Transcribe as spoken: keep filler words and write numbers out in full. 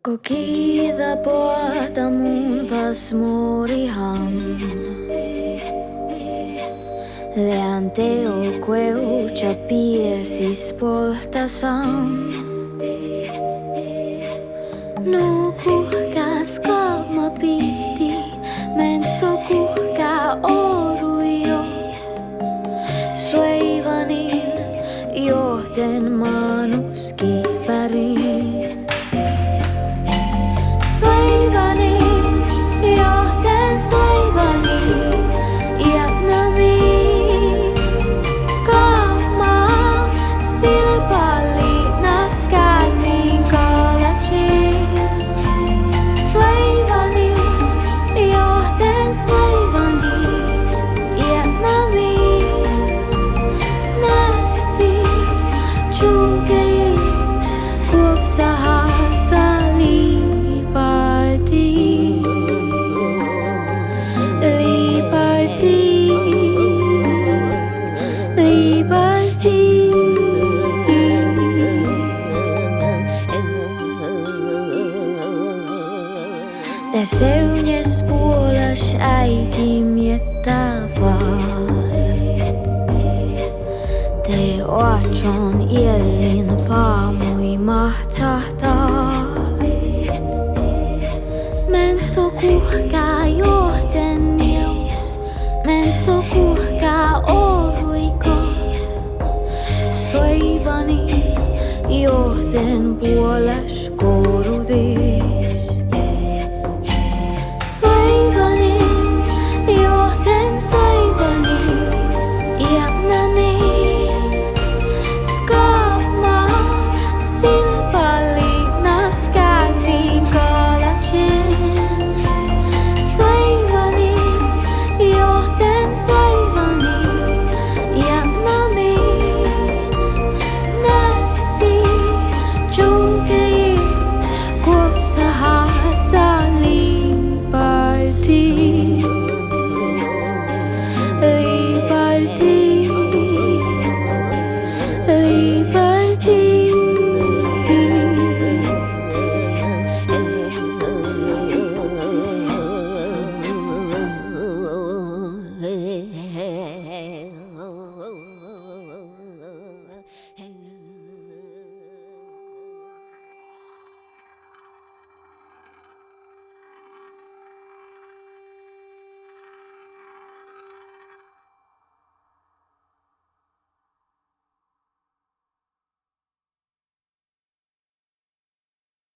Go giđđa boahtá mun fas morihan, lean dego guovtta biesisbolttasan. Nu guhká skamma bihtii, ment do guhká orui jo. Suoivanin johten manus gihpárin. Suoivanin johten suoivanin, eatnamiin gamma silbalinas gálvvin galakii. Suoivanin johten suoivanin, eatnamiin násti čuhkejit guovssahasa liibaldi. Liibaldi, liibaldi. De sevdnjes buolaš áigi miedda fal. De oaččon eallin fámui máhccat dal. Ment do guhká johten njeaus, ment do guhká orui gal. Suoivanin johten buolaš